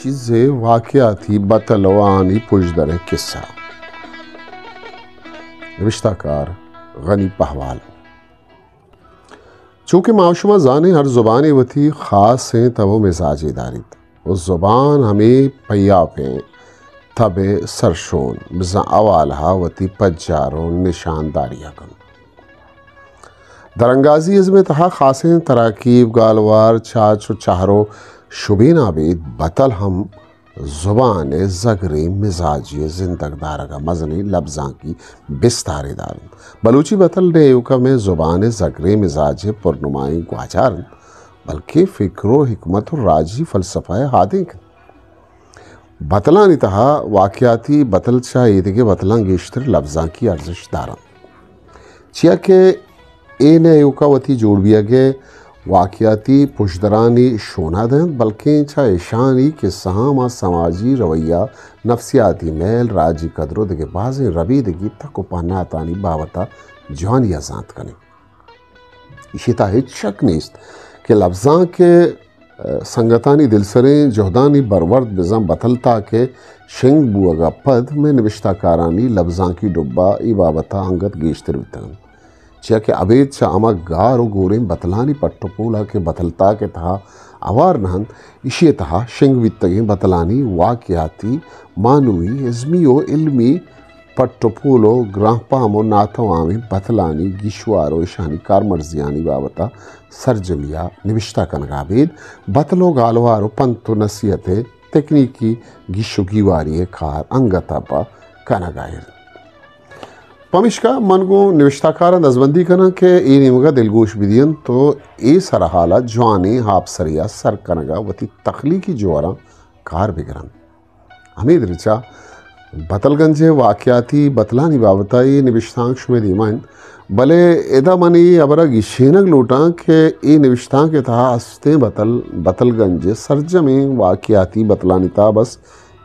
چیزے واقعاتی بتل و آنی پژدر ءِ قصہ۔ نبشتہ کار غنی پہوال۔ چونکہ ما و شما زانیں، ہر زبانے وتی خاصیں تب و مزاجے داریت و زبان ہمے پیاپیں تب ءِ سرشون، بزاں حوالہا وتی پجار و نشانداریاں کنت۔ درانگازی ازم ءِ تہا خاصیں تراکیب، گالوار، چاچ و چہر و شبین ءَ ابید بتل ہم زبان ءِ زگریں مزاجی ءِ زندگ دارگ ءَ مزنیں لبزانکی بستارے دار انت۔ بلوچی بتل نہ ایوک ءَ مئے زبان ءِ زگریں مزاج ءِ پرنمائیں گواچار انت، بلکیں فکر و حکمت و راجی فلسفہ ءِ ہادینک انت۔ بتلانی تہا واقعاتی بتل چہ ایدگہ بتلاں گیشتر لبزانکی ارزشت دار انت۔ چیا کہ اے نہ ایوک ءَ وتی جوڑ بیگ ءِ واقعاتی پژدرانی شون ءَ دنت، بلکیں چہ اشانی قصہاں ما سماجی رویہ، نفسیاتی میل، راجی قدر و دگہ بازیں ربیدگی تک و پہناتانی بابت ءَ جوانی ءَ زانت کنیں۔ ایشی ءِ تہا ہچ شک نیست کہ لبزانک ءِ سنگتانی دلسریں جہدانی برورد بزاں بتل تاک ءِ شنگ بوگ ءَ پد مئے نبشتہ کارانی لبزانکی ڈبہ اے بابت ءَ انگت گیشتر بیتگ انت، چیا کہ ابید چہ ہما گار و گوریں بتلانی پٹ و پول ءَ کہ بتل تاک ءِ تہا ہوار نہ انت، ایشی ءِ تہا شنگ بیتگیں بتلانی واقعاتی، معنوی، ازمی و علمی پٹ و پول و گرانپام و ناتوامیں بتلانی گیشوار و اشانی کارمرزیانی بابت ءَ سرجمی ءَ نبشتہ کنگ ءَ ابید بتل و گالوار و پنت و نصیحت ءِ تکنیکی گیش و گیواری ءِ کار انگت ءَ پہ کنگ ءَ انت۔ پمیشکا من گوں نبشتہ کاراں دزبندی کناں کہ اے نیمگ ءَ دلگوش بدینت و اے سرحال ءَ جوانیں آپسرے ءَ سر کنگ ءَ وتی تخلیقی جوہراں کار بگرنت۔ ہمے درچ ءَ بتل گنج ءِ واقعاتی بتلانی بابت ءَ اے نبشتانک شمئے دیما انت، بلے ادا من اے ہبر ءَ گیشینگ لوٹاں کہ اے نبشتانک ءِ تہا استیں بتل، بتل گنج ءِ سرجمیں واقعاتی بتلانی تہا بس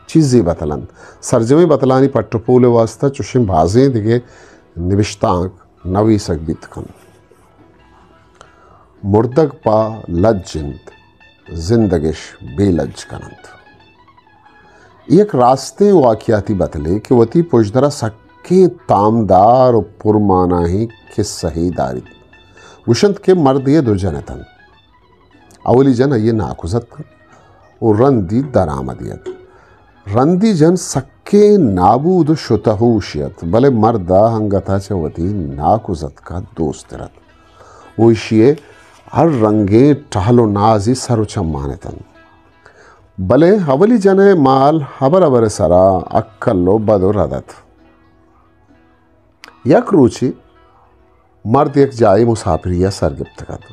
چیزے بتل انت۔ سرجمیں بتلانی پٹ و پول ءِ واستہ چشیں بازیں دگہ نبشتانک نویسگ بیت کنت۔ مردگ پہ لج انت، زندگش بے لج کن انت۔ یک راستیں واقعاتی بتلے کہ وتی پژدر ءَ سکیں تامدار و پرماناہیں کسہے داریت۔ گوشنت کہ مردے ءَ دو جن اتنت۔ اولی جن آئی ءِ ناکوزتک ات و رندی درآمدے ات۔ رندی جن سکیں نابود و شتہ ہوشے ات، بلے مرد ءَ انگت ءَ چہ وتی ناکوزتک ءَ دوستر ات و ایشی ءِ ہر رنگیں ٹہل و نازی سر و چمان اتنت۔ بلے اولی جن ءِ مال ہبر ہبر ءِ سرا اکل و بد و رد ات۔ یک روچے مرد یک جاہے مساپری ءَ سر گپتگ ات،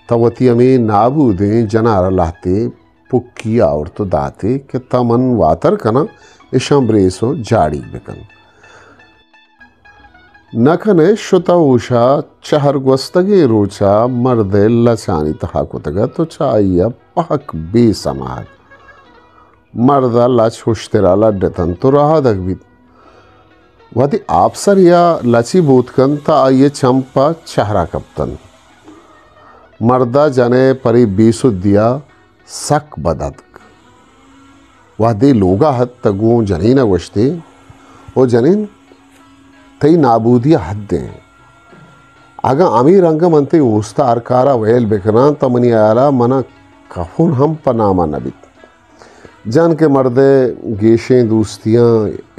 تہ وتی ہمے نابودیں جن ءَ را لہتے پکی آورت و داتے کہ تہ من واتر کناں، اشاں بریس و جاڑیگ بکن۔ نہ کنئے شتہ ہوش ءَ چہر گوستگیں روچ ءَ مرد ءِ لچانی تہا کتگ ات و چہ آئی ءَ پہک بے سما ات۔ مرد ءَ لچ ہشتر ءَ لڈ اتنت و رہادگ بیت۔ وہدے آپسرے ءَ لچی بوت کنت تہ آئی ءِ چم پہ چہر ءَ کپتنت۔ مرد ءَ جن ءِ پرے بے سدی ءَ سک بد اتک۔ وہدے لوگ ءَ ات تہ گوں جنین ءَ گوشتے، او جنین، تئی نابودی ءِ حد انت۔ اگاں ہمے رنگ ءَ من تئی اوست ءَ ہر کار ءَ ویل بکناں تہ منی ہیال ءَ من ءَ کفن ہم پہ نام ءَ نہ بیت۔ جن کہ مرد ءِ گیشیں دوستیاں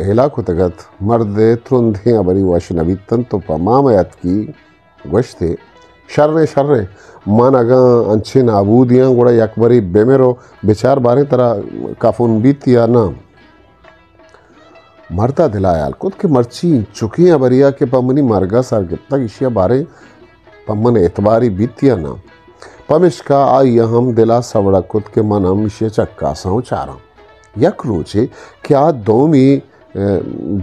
ہیلا کتگ ات، مرد ءِ ترندیں ہبری وش نہ بیتنت و پہ مام ءَ اتکی گوشتے، شریں، شریں، من اگاں انچیں نابودیاں گڑا یکبرے بمر و بچار باریں ترا کفن بیت یا ناں۔ مرد ءَ دل ءَ ہیال کت کہ مرچی انچکیں ہبرے ءَ کہ پہ منی مرگ ءَ سر گپتگ، ایشی ءَ باریں پہ من اعتبارے بیت یا ناں۔ پمیشکا آئی ءَ ہم دل ءَ سوڑگ کت کہ من ہم ایشی ءَ چکاساں و چاراں۔ یک روچے کہ آ دومی، ءَ،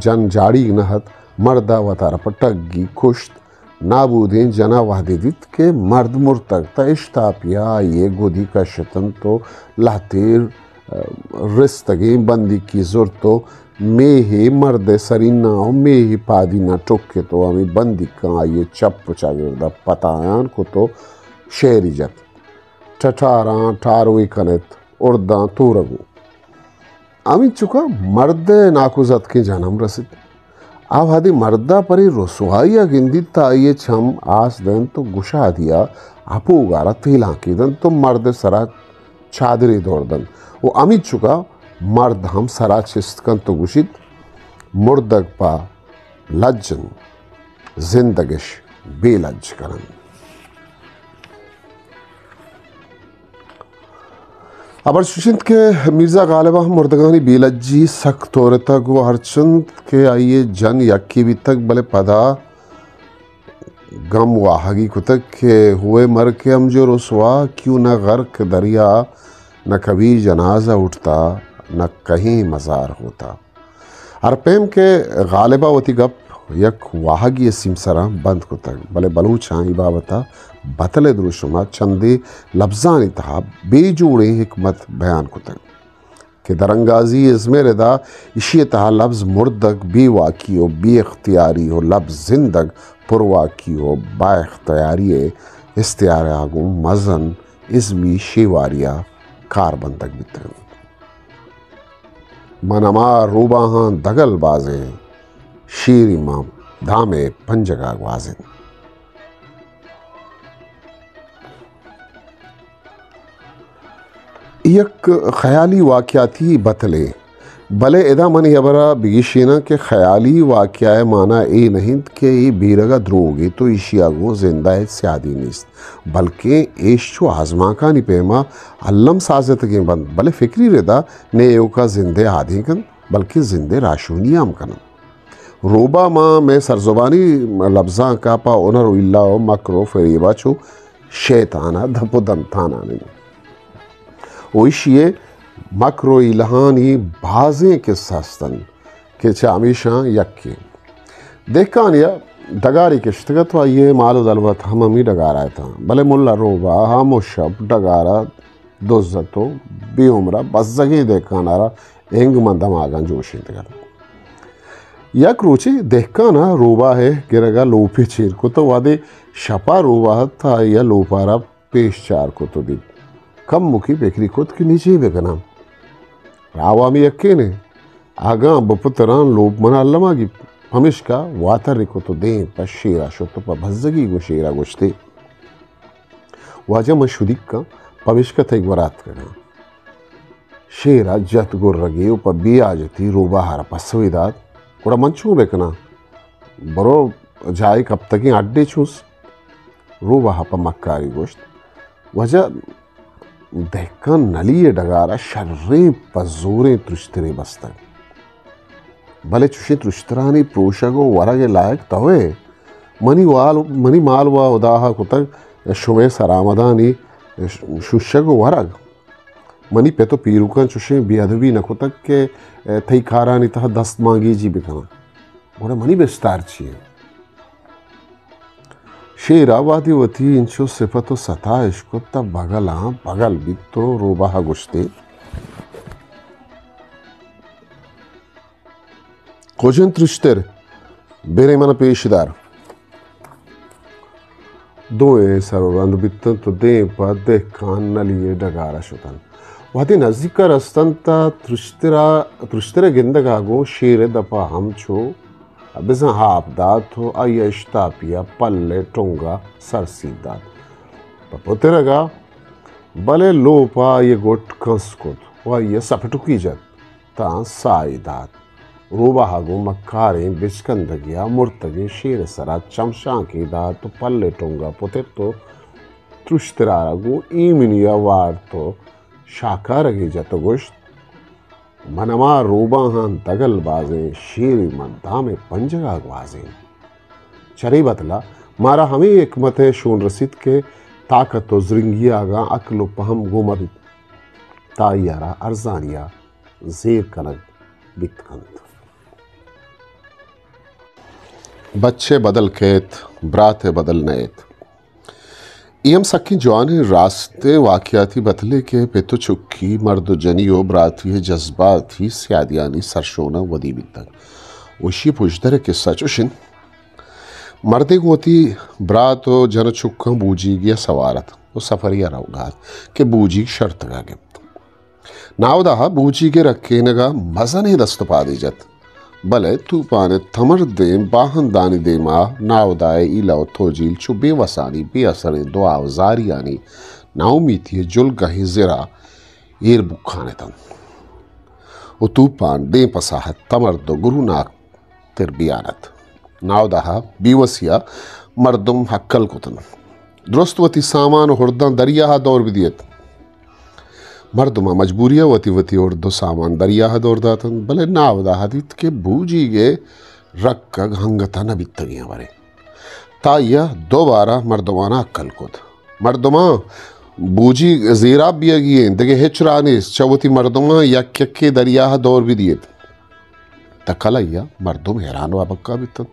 جن جاڑیگ نہ ات، مرد ءَ وتارا پہ ٹگی کشت۔ نابودیں جن ءَ وہدے دیت کہ مرد مرتگ، تہ اشتاپی ءَ آئی ءِ گدی کشتنت و لہتے رستگیں بندیکی زرت و میہے مرد ءِ سریناں و میہے پادیناں ٹکت و ہمے بندیکاں آئی ءِ چپ و چاگرد ءَ پتایان کت و شہری جت۔ ٹٹاراں ٹاروے کنت، ارداں تورگو۔ ہمینچکا مرد ء ناکوزاتکیں جان ہم رسیت۔ آ وہدے مرد ء پرے رسوائی ء گندیت تہ آئی ء چم آس دنت و گشادی ء اپوگارا تیلانکے دنت و مرد ء سرا چادرے دور دنت و ہمینچکا مرد ہم سرا چست کنت و گوشیت، مردگ پہ لج انت، زندگش بے لج کننت۔ ہبر چوش انت کہ میرزا غالب ء ہم مردگانی بے لجی سک تورتگ و ہرچنت کہ آئی ء جن یکے بیتگ، بلے پدا گم واہگی کتگ کہ ہوئے مر کے ہم جو رسوا، کیوں نہ غرق دریا، نہ کبھی جنازہ اٹھتا، نہ کہیں مزار ہوتا۔ ہر پیم کہ غالب ء وتی گپ یک واہگی ء سیمسراں بند کتگ، بلے بلوچاں اے بابت ء بتل ء دروشم ء چندے لبزانی تہا بے جوڑیں حکمت بیان کتگ کہ درانگازی ازم ء ردا ایشی ء تہا لبز مردگ بے واکی و بے اختیاری و لبز زندگ پر واکی و با اختیاری ء استعارہ ء گوں مزن ازمی شیواری ء کار بندگ بیتگ انت۔ من ہما روباہاں دگل بازیں، شیری من دامے پنجگا گوازیں۔ یک خیالی واقعاتی بتلے، بلے ادا من اے ہبرا بگیشیناں کہ خیالی واقعہ ء مانا اے نہ انت کہ اے بیرگا دروگے تو ایشیا گوں زندہ ء سیادی نیست۔ بلکیں ایش چو آزمانکانی پیما الم سازتگیں بنت، بلے فکری ردا نہ ایوکا زندے آدینک انت، بلکیں زندے راہشونی ہم کننت۔ روباہ ماں مئے سرزبانی لبزانکا پہ ہنر و ایلا و مکر و فریبا چو شیطانا دپ و دنتانان انت۔ و ایشی مکر و ایلہانی بازیں قصہ ہستنت کہ چہ ہمیشاں یکے۔ دہکانے ء ڈگارے کشتگ ات و آئی ء مال و دلوت ہم ہمے ڈگار ء اتاں، بلے ملا روباہ ہمو شپ ڈگار ء دز ات و بے عمر ء بزگیں دہکان ء را انگ من دماگاں جوشینتگ ات۔ یک روچے دہکان ء روباہ ء گرگ ء لوپے چیر کت و وہدے شپ ء روباہ ات تہ آئی ء لوپ ء را پیش چار کت و دیت۔ کمکے پکری کت کہ نی چے بکناں؟ راہ و ہمے یکینے۔ اگاں بپتراں لوپ منا الما گیپت۔ پمیشکا واتری کت و دیم پہ شیرا شت و پہ بزگی گوں شیرا گوشتی، واجہ من شدیکاں، پمیشکا تئی گورا اتکگاں۔ شیرا جت گرگے و پہ بے حاجتی روباہارا پسوے دات، گڑا من چون بکناں؟ برو جاہے کپتگیں اڈے چوس۔ روباہ ء پہ مکاری گوشت، واجہ دہکان نلی ء ڈگار ء شریں پہ زوریں ترشترے بستگ، بلے چشیں ترشترانی پروشگ و ورگ ء لائق تو ئے۔ منی وال، منی مال و ہدا ء کتگ شمئے سرآمدانی شوشگ و ورگ۔ منی پت و پیروکاں چشیں بے ادبی نہ کتگ کہ تئی کارانی تہا دست مانگیجی بکناں۔ گڑا منی بستار چی انت؟ شیر ء وہدے وتی انچو سپت و ستائش کت تہ بگلاں بگل بیت و روباہ ء گوشتی، کج انت ترشتر؟ برے من پیش دار۔ دوئیں سر و رند بیتنت و دیم پہ دہکان نلی ء ڈگار ء شتنت۔ وہدے نزیک ء رستنت تہ ترشتر ء، ترشتر ء گندگ ء گوں شیر ء دپ ء ہم چو بزاں آپ دات و آئی ء اشتاپی ء پل ء ٹنگ ء سر سیت دات۔ پہ پترگ ء بلے لوپ ء آئی ء گٹ کنز کت و آئی ء سپٹکی جت تاں ساہے دات۔ روباہ ء گوں مکاریں بچکندگے ء مرتگیں شیر ء سرا چمشانکے دات و پل ء ٹنگ ء پترت و ترشتر ء را گوں ایمنی ء وارت و شاکارگے جت و گوشت، من ہما روباہاں دگل بازیں، شیری من دام ء پنجگ ء گوازیں۔ چرے بتل ء مارا ہمے حکمت ء شون رسیت کہ طاقت و زرنگی ء اگاں عقل و پہم گون مہ بیت، تہ آئی ء را ارزانی ء زیر کنگ بیت کنت۔ بچ ء بدل کیت، برات ء بدل نئیت۔ اے ہم سکیں جوانیں راستیں واقعاتی بتلے کہ پت و چکی، مرد و جنی و براتی ء جذباتی سیادیانی سرشوناں ودی بیتگ۔ و اشی پژدر ء قصہ چوش انت۔ مردے گوں وتی برات و جن و چکاں بوجیگی ء سوار ات و سفری ء روگ ء ات کہ بوجیگ شرتگ ء گپت۔ ناودا ءَ بوجیگ ءِ رکینگ ءَ مزنیں دست ءُ پادے جت، بلے توپان ءِ تمردیں باہندانی دیم ءَ ناودا ءِ ہیلہ ءُ توجیل چو بے وسانی، بے اثریں دعا ءُ زاریانی ناامیتی ءِ جلگہیں زر ءَ ایر بوکان اتنت ءُ توپان دیم پہ ساہت تمرد ءُ گروناک تر بیان ات۔ ناودا ءَ بیوسی ءَ مردم ہکل کتنت، درست وتی سامان ءُ ہرداں دریا ءَ دور بدیت۔ مردماں مجبوری ءَ وتی وتی ہرد ءُ سامان دریا ءَ دور داتنت، بلے ناودا ءَ دیت کہ بوجیگ ءِ رکگ انگت ءَ نہ بیتگیں ہبرے۔ تائی ءَ دوبارہ مردمان ءَ ہکل کت۔ مردماں، بوجیگ زیراب بیگی انت، دگہ ہچ راہ نیست، چہ وتی مردماں یک یکے دریا ءَ دور بدیت۔ تہ کلئی ءَ مردم حیران ءُ ہبکہ بیتنت۔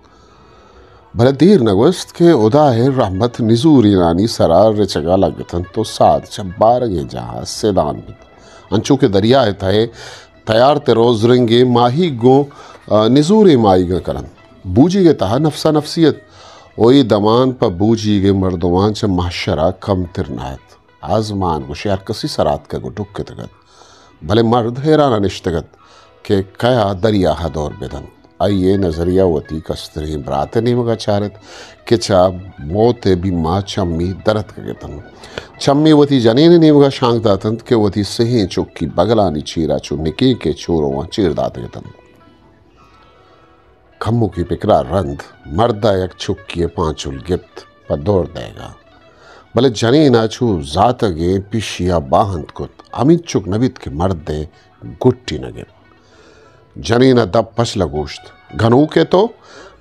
بلے دیر نہ گوست کہ ہدا ءِ رحمت نزورینانی سرا رچگ ءَ لگتنت ءُ ساعت چہ بارگیں جاہ ءَ سدان بیت۔ انچو کہ دریا ءِ تہ ءَ تیار تر ءُ زرنگیں ماہیگ گوں، آ، نزوریں ماہیگاں کننت۔ بوجیگ ءِ تہا نفسا نفسی ات ءُ اے دمان پہ بوجیگ ءِ مردمان چہ محشر ءَ کمتر نہ ات۔ آزمان گوشے ہر کسی سر آتکگ ءُ ڈکتگ ات۔ بلے مرد حیران ءَ نشتگ ات کہ کیا دریا ءَ دور بدنت۔ آئی ءِ نظریہ وتی کستریں برات ءِ نیمگ ءَ چارت کہ چہ موت ءِ بیم ءَ چمی در اتکگ اتنت۔ چمی وتی جنین ءِ نیمگ ءَ شانک داتنت کہ وتی سہیں چکی بگلانی چیر ءَ چو نکینکے چورواں چیر داتگ اتنت۔ کموکیں پکر ءَ رند مرد ءَ یک چکی ءِ پانچل گپت پہ دور دئیگ ءَ، بلے جنین ءَ چو زاتگیں پشی ءَ باہند کت، ہمینچک نہ بیت کہ مرد ءِ گٹی نہ گپت۔ جنین ءَ دپ پچل ءَ گوشت، گنوک ئے تو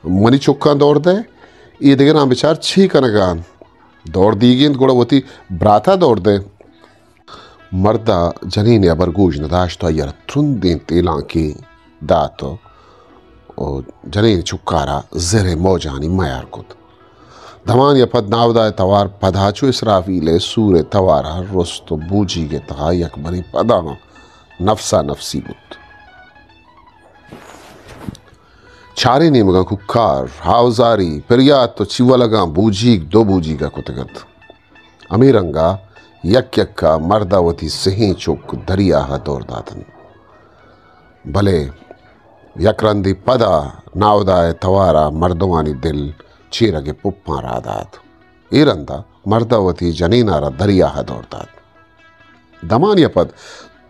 منی چکاں دور دئے؟ اے دگراں بچار چے کنگ ءَ انت؟ دور دیگ انت گڑا وتی برات ءَ دور دئے۔ مرد ءَ جنین ءِ ہبر گوش نہ داشت ءُ آئی ءَ را ترندیں تیلانکے دات ءُ جنین چکار ءَ زر ءِ موجانی میار کت۔ دمانے ءَ پد ناودا ءِ توار پدا چو اسرافیل ءِ سور ءِ توار ءَ رست ءُ بوجیگ ءِ تہا یک برے پدا ہم نفسا نفسی بوت۔ چاریں نیمگاں کوکار، ہاوزاری، پریات ءُ چیولگاں بوجیگ دو بوجیگ ءَ کتگ ات۔ ہمے رنگ ءَ یک یک ءَ مرد ءَ وتی سہیں چک دریا ءَ دور داتنت۔ بلے یک رندے پدا ناودا ءِ توار ءَ مردمانی دل چیرگ ءِ پپاں راہ دات۔ اے رند ءَ مرد ءَ وتی جنین ءَ را دریا ءَ دور دات۔ دمانے ءَ پد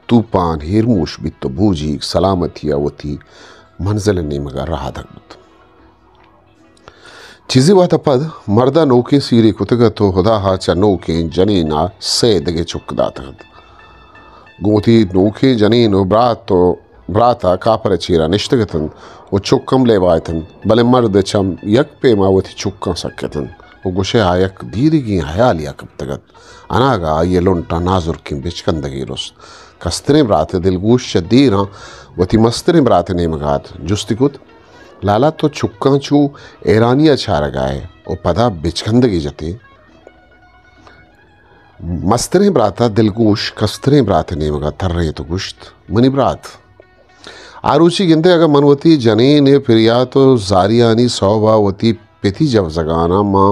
توپان ہیرموش بیت ءُ بوجیگ سلامتی ءَ وتی منزل ءِ نیمگ ءَ رہادگ بوت۔ چیزے وہد ءَ پد مرد ءَ نوکیں سیرے کتگ ات ءُ ہدا ءَ چہ نوکیں جنین ءَ سئے دگہ چک داتگ ات۔ گوں وتی نوکیں جنین ءُ برات ءُ برات ءَ کاپر ءِ چیر ءَ نشتگ اتنت ءُ چک ہم لیب ءَ اتنت، بلے مرد ءِ چم یک پیم ءَ وتی چکاں سک اتنت ءُ گوشئے آ یک دیریگیں ہیالے ءَ کپتگ ات۔ اناگہ آئی ءِ لنٹاں نازرکیں بچکندگے رست۔ کستریں برات ءِ دلگوش چہ دیراں وتی مستریں برات ءِ نیمگ ءَ ات۔ جستی کت، لالا، تو چکاں چو حیرانی ءَ چارگ ءَ ئے ءُ پدا بچکندگے جت ئے؟ مستریں برات ءِ دلگوش کستریں برات ءِ نیمگ ءَ ترینت ءُ گوشت، منی برات! آ روچی گندئے اگاں من وتی جنین ءِ پریات ءُ زاریانی سوب ءَ وتی پتی جوزگاناں ماں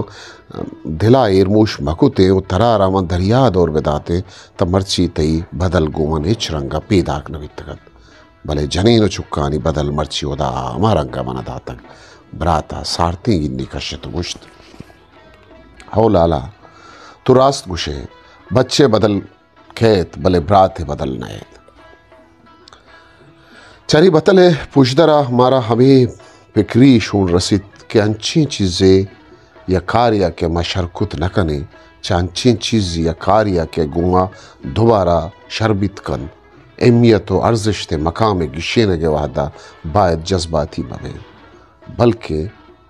دل ءَ ایرموش مہ کتیں ءُ ترا را ماں دریا ءَ دور بداتیں، تہ مرچی تئی بدل گوں من ہچ رنگ ءَ پیداک نہ بیتگ ات۔ بلے جنین ءُ چکانی بدل مرچی ہدا ءَ ہما رنگ ءَ من ءَ داتگ۔ برات ءَ سارتیں گینی کشت ءُ گوشت، ہو لالا، تو راست گوشئے، بچ ءِ بدل کئیت، بلے برات ءِ بدل نئیت۔ چری بتل ءِ پژدر ءَ مارا ہمے پکری شون رسیت کہ انچیں چیزے یا کارے ءَ کہ ما شر کت نہ کنیں، چہ انچیں چیزے یا کارے ءَ کہ گوں آ دوبارہ شر بیت کنت، اہمیت ءُ ارزشت ءِ مقام ءِ گیشینگ ءِ وہد ءَ باید جذباتی مہ بیں، بلکیں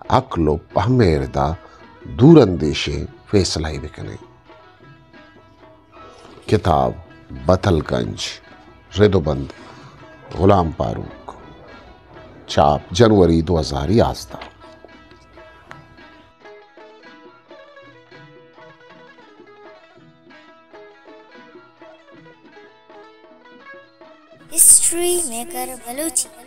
عقل ءُ پہم ءِ ردا دور اندیشیں فیصلہ ئے بکنیں۔ کتاب بتل گنج، رد ءُ بند غلام فاروق، چاپ جنوری دو ہزار یازدہ۔ ہسٹری میکر بلوچی۔